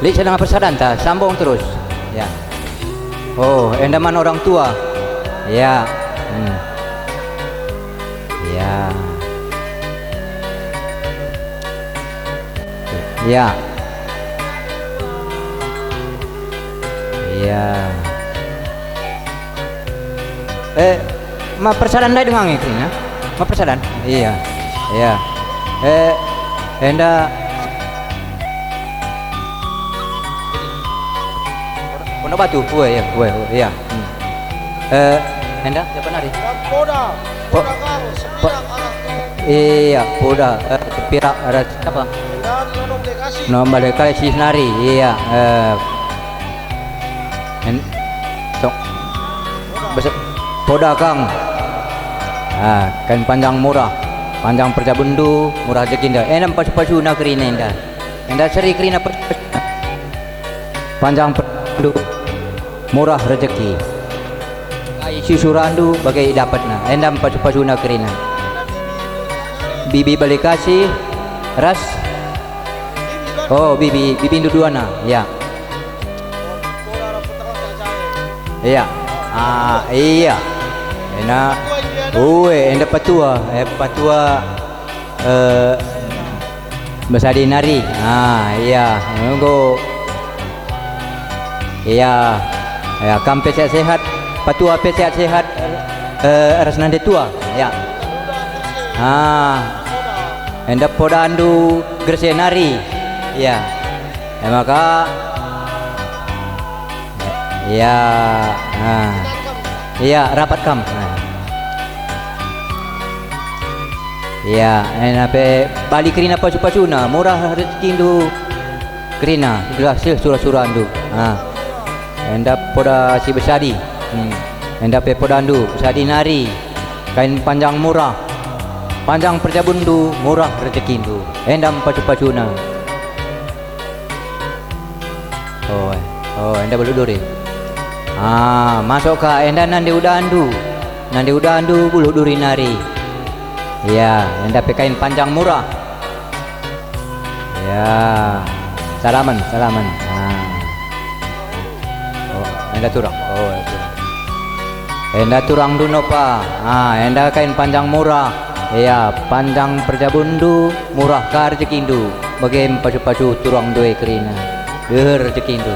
lit sedang persadanta, sambung terus. Ya. Oh, enda man orang tua. Ya. Hmm. Ya. Ya. Ya. Eh, ma persadan ndai denga nge kerina? Ma persadan? Iya. Iya. Eh, enda Pondok Batu, weh, ya, weh, weh, iya. Hmm. Eh, enda siapa nari? Poda. Po-, Poda karo, po-, sepirak arah tu. Iya, Poda, eh, sepirak arah siapa? Enda Nonong Bekasi. Nonong Bekasi nari, iya, eh, En-, tok. Bes-, Poda kang. Ah, kain panjang murah, panjang perjabundu, murah rejekinda. Enda pasu-pasuna kerina enda. Enda seri kerina pasu-pasuna. Panjang perjabundu, murah rejeki. Kai si surandu bage idapetna. Enda pasu-pasuna kerina. Bibi Balikasi ras, oh, bibi, bibindu duana, ya. Iya. Ah, iya. Ena. Ue, enda patua, eh, patua, eh, Besadi nari. Ah, iya. Enggo. Iya. Ya, kam pe sehat-sehat. Patua pe sehat-sehat. Eh, ras nande tua. Ya. Ah. Enda podandu Gresik nari. Iya. E maka, ya, ah. Iya, rapat kam. Ah. Iya, enda pe bali kerina pasu-pasuna, murah rejekindu kerina, gelah seh sura-surandu. Ah. Enda poda si Besadi. Hmm. Enda pe podandu, Besadi nari. Kain panjang murah. Panjang perjabunndu, murah rejekindu. Enda pasu-pasuna. Oh, eh. Oh, enda Buluh Duri. Ah, masuk ka enda nande udandu. Nande udandu Buluh Duri nari. Ya, enda pe kain panjang murah. Ya. Salamen, salamen. Ah. Oh, enda turang. Oh, enda turang. Enda turangndu nopa. Ah, enda kain panjang murah. Ya, panjang perjabunndu, murah ka rejekindu. Bage pasu-pasu turang ndue kerina. Deher rejekindu.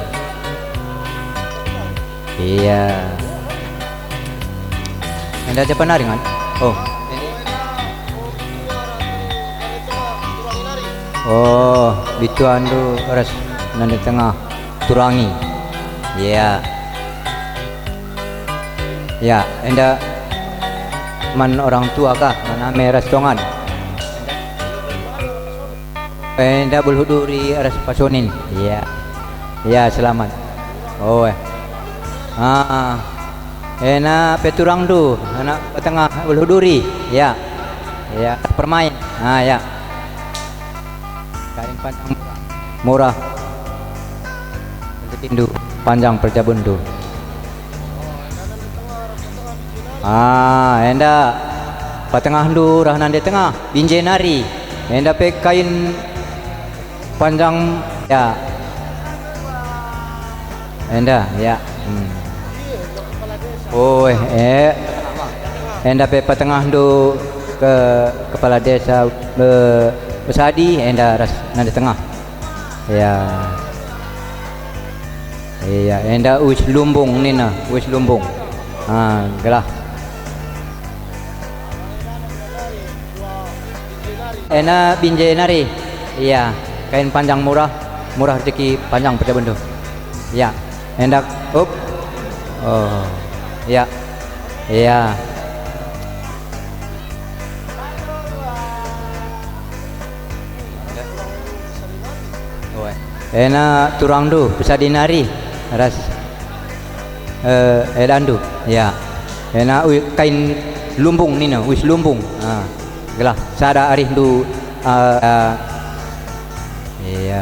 Iya. Enda siapa nari, Ngan? Oh. Oh, bituandu ras nande tengah turangi. Iya. Ya, enda man orang tua kah, man ame ras tongan? Enda Buluh Duri ras Pasonin. Iya. Iya, selamat. Oh, eh. Ah, ah. Ena pe turangndu, anak petengah Buluh Duri. Iya. Iya, permain. Ah, ya. Kain panjang murah. Rejekindu, panjang perjabunndu. Ah, enda patengahndu rah nande tengah, binje nari. Enda pe kain panjang, ya. Enda, ya. Hmm. Oh, eh, eh. Enda pe patengahndu Ke-, kepala desa, eh, Besadi, enda ras Nanda Tengah. Ya. Iya, enda Uis Lumbung nina, Uis Lumbung. Ah, gelah. Ena Binjai nari. Iya, kain panjang murah, murah rezeki panjang pecah bendu. Iya, enda, up. Oh, iya. Iya. Ena turangndu Besadi nari ras, eh, edandu, ya. Ena ui-, kain lumbung nina, Uis Lumbung. Ah, gelah sada arihndu, ah, ah. Iya.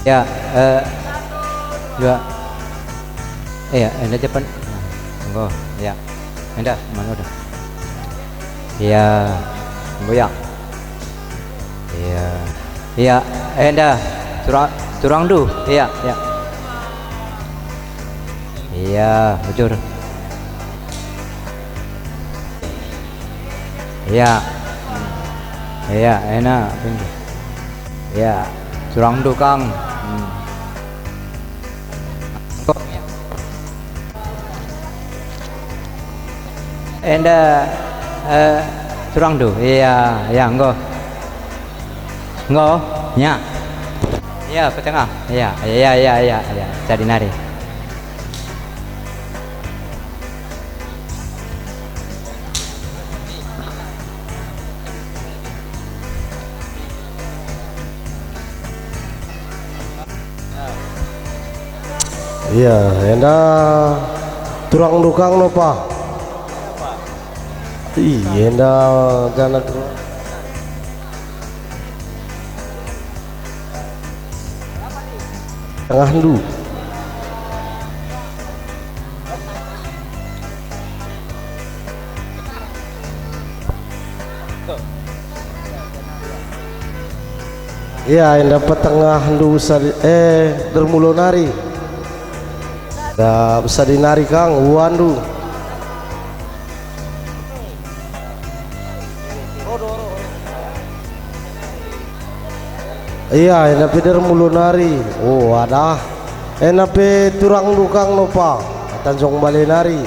Ya, eh, dua. Iya, enda jepan. Enggo, ya. Enda, mana udah? Iya. Enggo ya. Iya. Iya, enda. Turang, turangndu. Iya, iya. Iya, bujur. Iya. Iya, ena. Iya, turangndu kang. Hmm. Enggo. Enda, eh, turangndu. Iya, iya, enggo. Enggo, nya. Iya, petengah. Iya, iya, iya, iya, iya. Jadi nari. Iya, enda turangndu kang nopa. Iya, enda ganak tengahndu. Iya, enda petengahndu Besadi, eh, Dermulo nari. Enda Besadi nari kang, uandu. Iya, enda pe Dermulo nari. Oh, adah. Enda pe turangndu kang nopa, Tanjung Bale nari.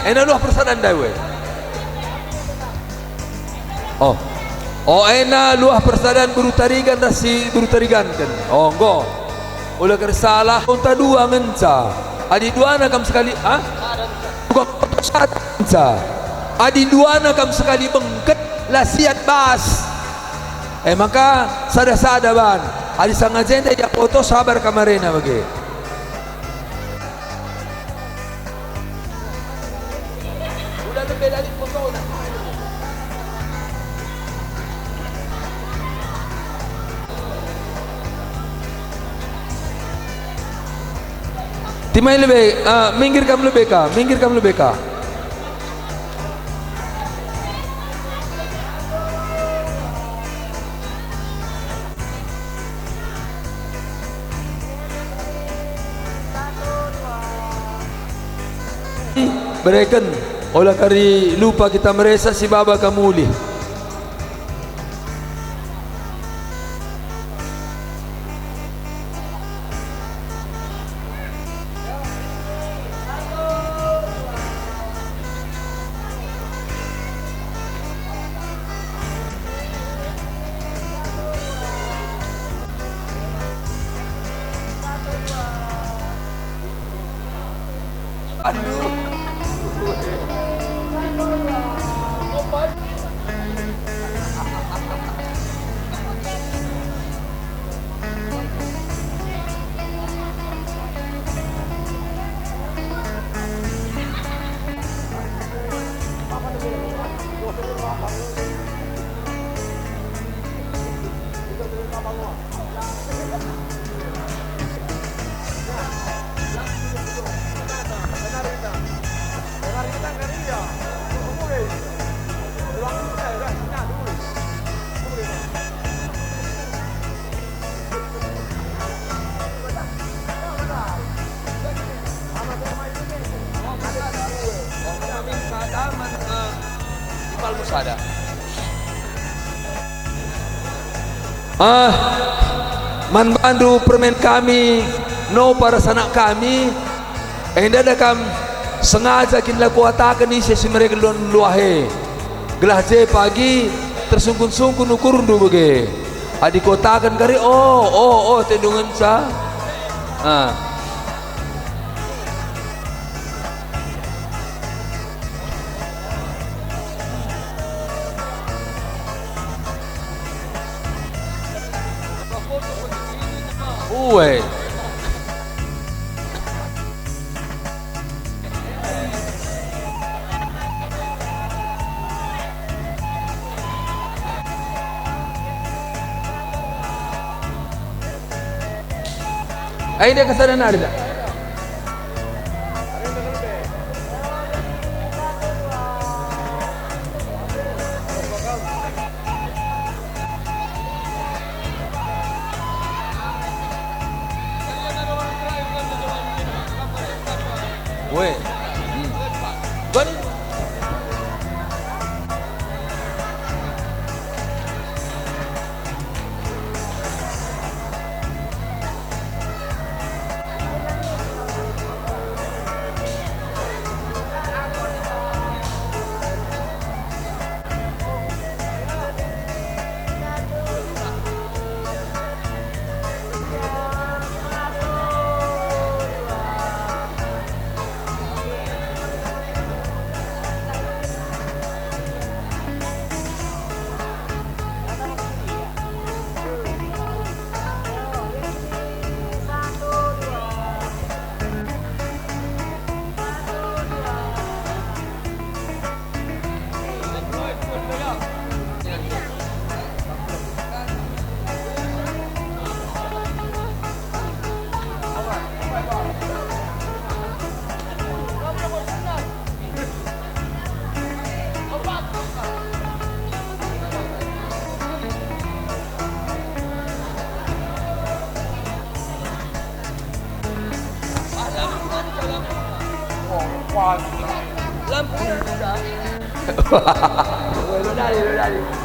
Ena luah persadan ndai we. Oh. Oh, ena luah persadan Beru Tarigan ras si Beru Tariganken. Oh, enggo. Ula ersalah, unta dua ngenca. Adi duana kam sekali, ah? Bukan satu ngenca. Adi duana kam sekali bengket, la siat bas. E maka sada-sada ban. Adi sanga jenda ia poto, sabar kam arena bage. Ula lebe lit fotona. Timai lebe, ah, minggir kam lebe ka, minggir kam lebe ka. Bereken, ola kari lupa kita meresa si baba ka mulih. Aduh. Ah, man bandu permen kami, no para sanak kami, enda da kam sengaja kin la kuataken ise si mereken luah-luah e, gelah je pagi tersungkun-sungkun ukurndu bage. Adi kuataken kari, oh, oh, oh, tendungenca. Ah. Uwe. Ai dia kesana nari dah. Weh. Hmm. Bani.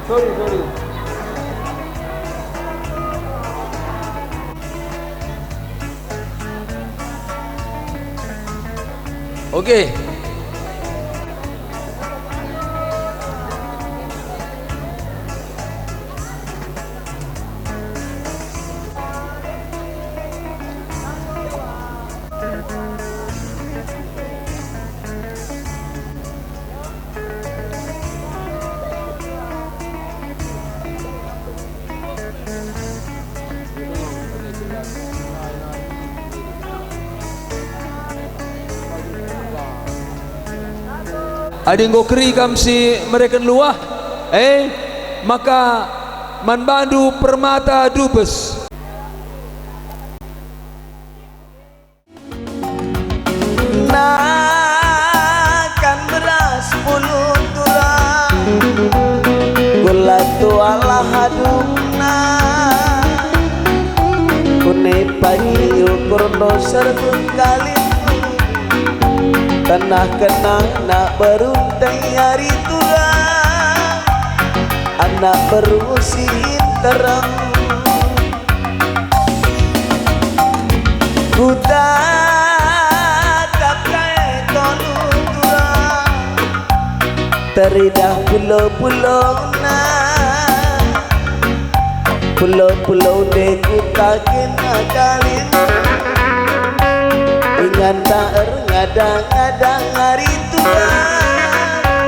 Sorry, sorry. Oke. Adi enggo keri kam si mereken luah, eh, maka man bandu permata dubes. Nakan beras puluh turang, gula tualah adungna. Kune pagi ukur doser kali, tanah kena nak beruntai ari turang, anak berusin terang. Kutatap kai tolu turang, teridah pulau-pulauna. Pulau-pulau nde kutaken akalin, inganta erngada-ngada ngari Tuhan,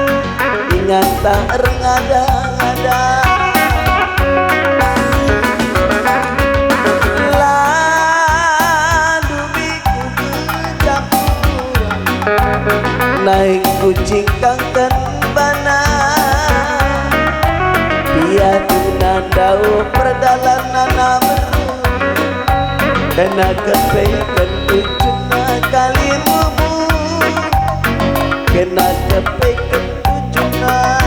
inganta erngada-ngada. Lalu biku kejapur, naik kucing kangken bana. Piatuna ndauh perdalanna beru, kena kepeken ujungna kali mubu, kena kepeken ujungna.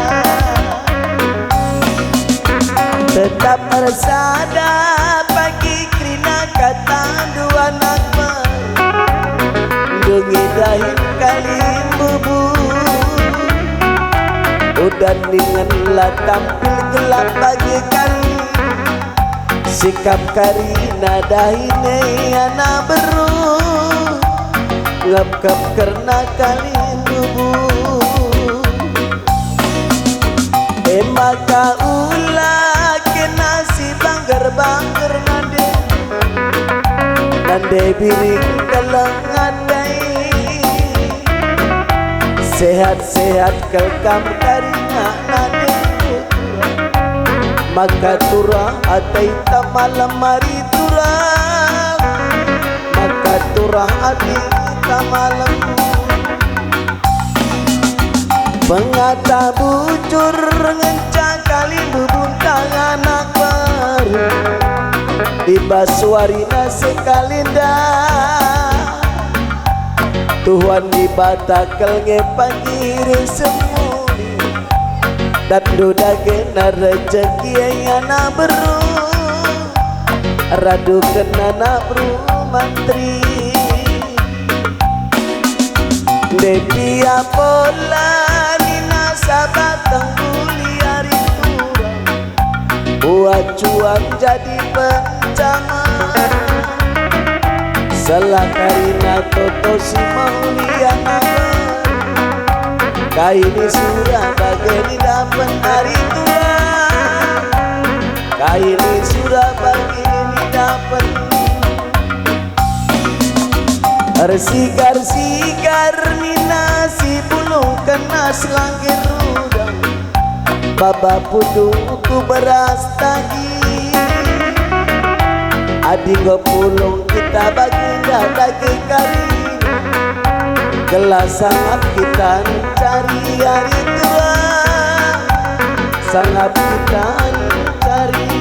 Tetap ersada pagi kerina kata dua anak me. Ndungi dahin kalimbubu, udah Ningen la tampil gelap bage kari, sikap karina dahin e anak beru, ngepkep kerna kalimbubu. E maka ula kena si bangger-bangger nande, nande biring keleng ate. Sehat-sehat kal kam karina nande, maka turah ateta malem ari turah, maka turah ateta malem. Pengata bujur ngenca kalimbubu tang anak beru, i bas warina sekalenda. Tuhan Dibata kal nge pagi reh semuli, datndu dage na rejeki e anak beru, raduken anak beru mantri. Nde piapola nina sabateng buli ari turang, uacuan jadi pencaman. Sela karina toto si maulia nanga, kai ni sura bage ni dapen ari turang, kai ni sura bage ni dapen. Ersigar-sigar nina si bulung kena selangkir rudang, baba pudungku beras tagi. Adi enggo pulung kita bagenda dage kari, gelah sangap kita ncari ari tua, sangap kita ncari.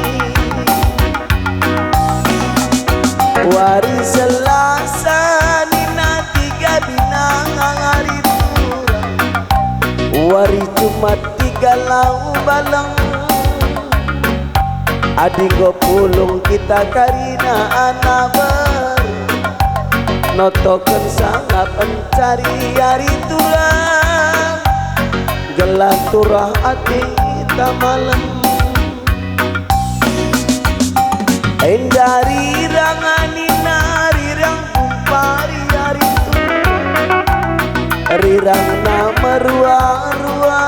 Wari Selasa nina tiga binanga ari turang, wari Jumat tiga lau baleng. Adi enggo pulung kita karina anak beru, notoken sangap ncari ari turang, gelah turah ateta malem. Enda rirang nina rirang kumpari ari turang, rirangna merua-rua.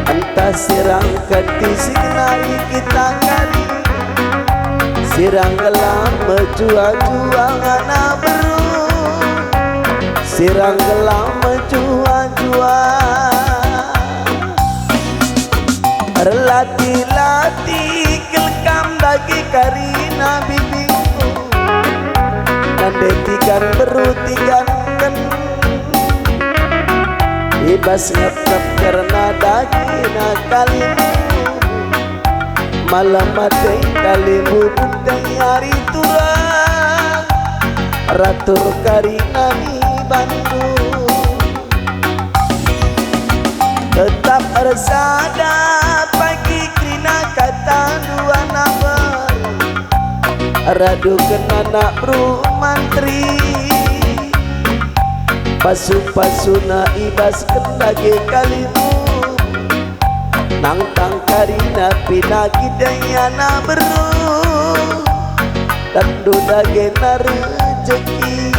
Ntah sirang kenti si genari kita kari, sirang gelah mejua-jua ngana beru, sirang gelah mejua-jua. Erlati-lati kal kam bagi karina bibingku, nande tigan beru tiganken, i bas ngepkep kerna dagina kalimbubu. Malem ate kalimbubu teh ari turang, ratur karina ni bandu. Tetap ersada pagi kerina katandu anak beru, raduken anak beru mantri. Pasu-pasuna i bas kendage kalimbubu, nangtang karina pinakit anak beru, tentu dage na rejeki.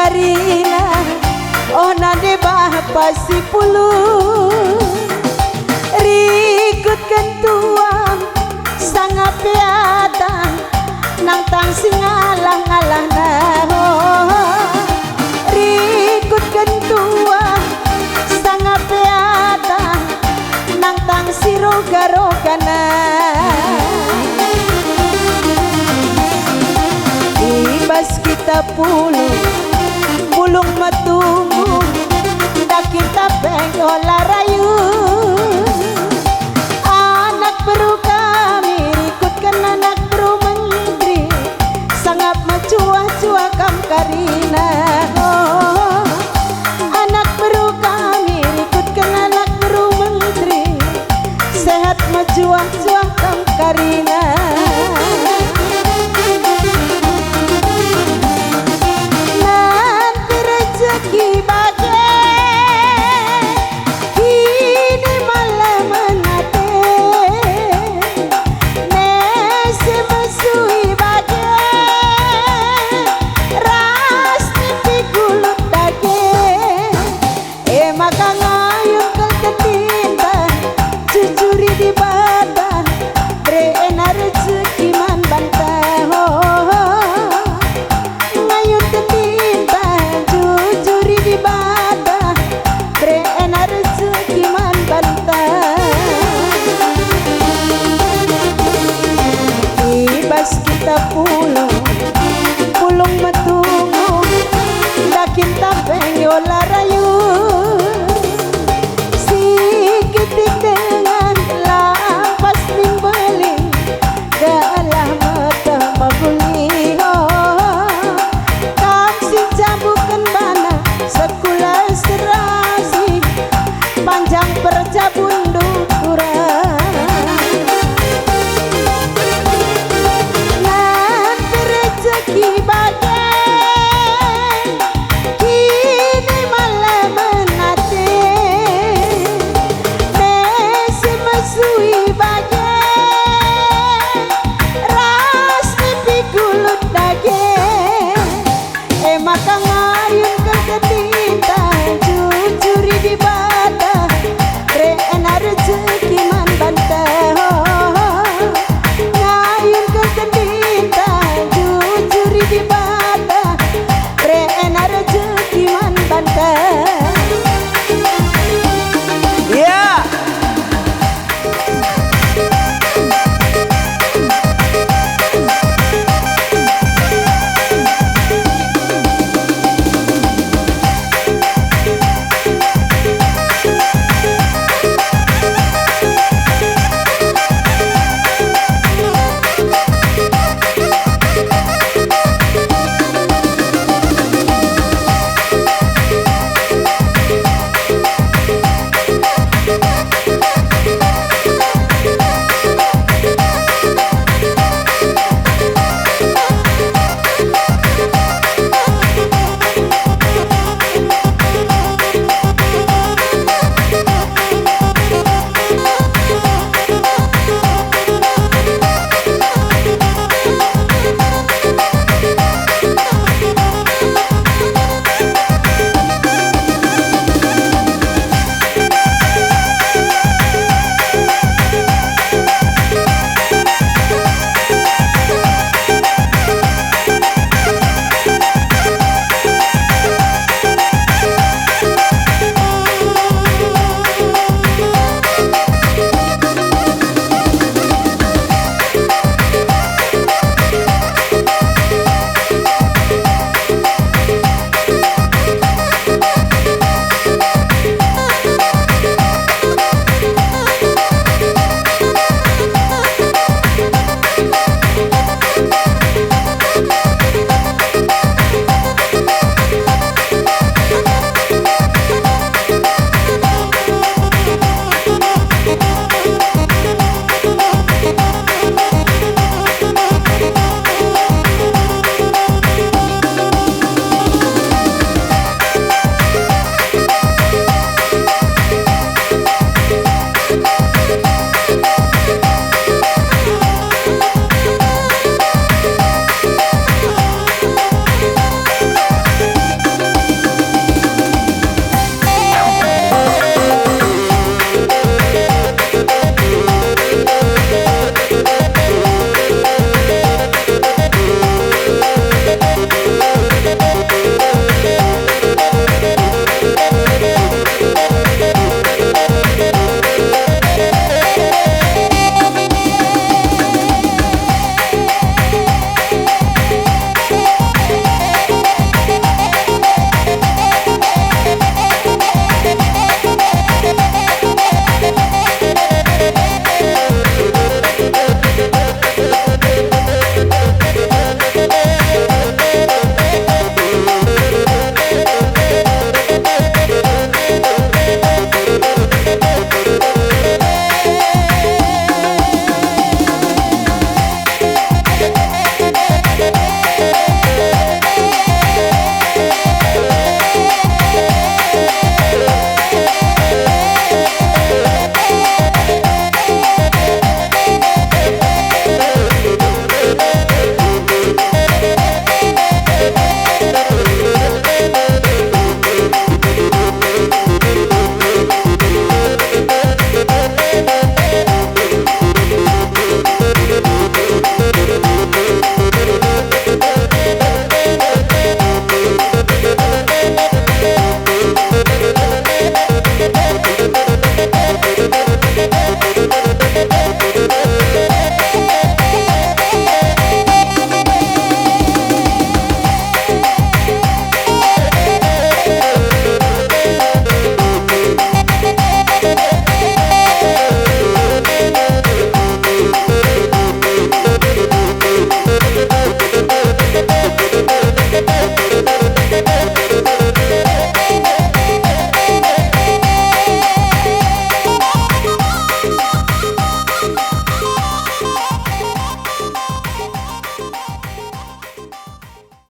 Karina, oh nande bapa si pulung, rikutken tuam sanga peata, nangtang si ngalah-ngalahna. Oh, rikutken tuam sanga peata, nangtang si roga-rogana. I bas kita pulung, pulung metungu, dakinta pe ola rayu. Anak beru kami rikutken anak beru menteri, sangap mecuah-cuah kam Karina. Oh, anak beru kami rikutken anak beru menteri, sehat mecuah-cuah kam Karina. Nanti rejeki bage, kini malem ate, nese mesui bage, ras nipi kulut dage. E maka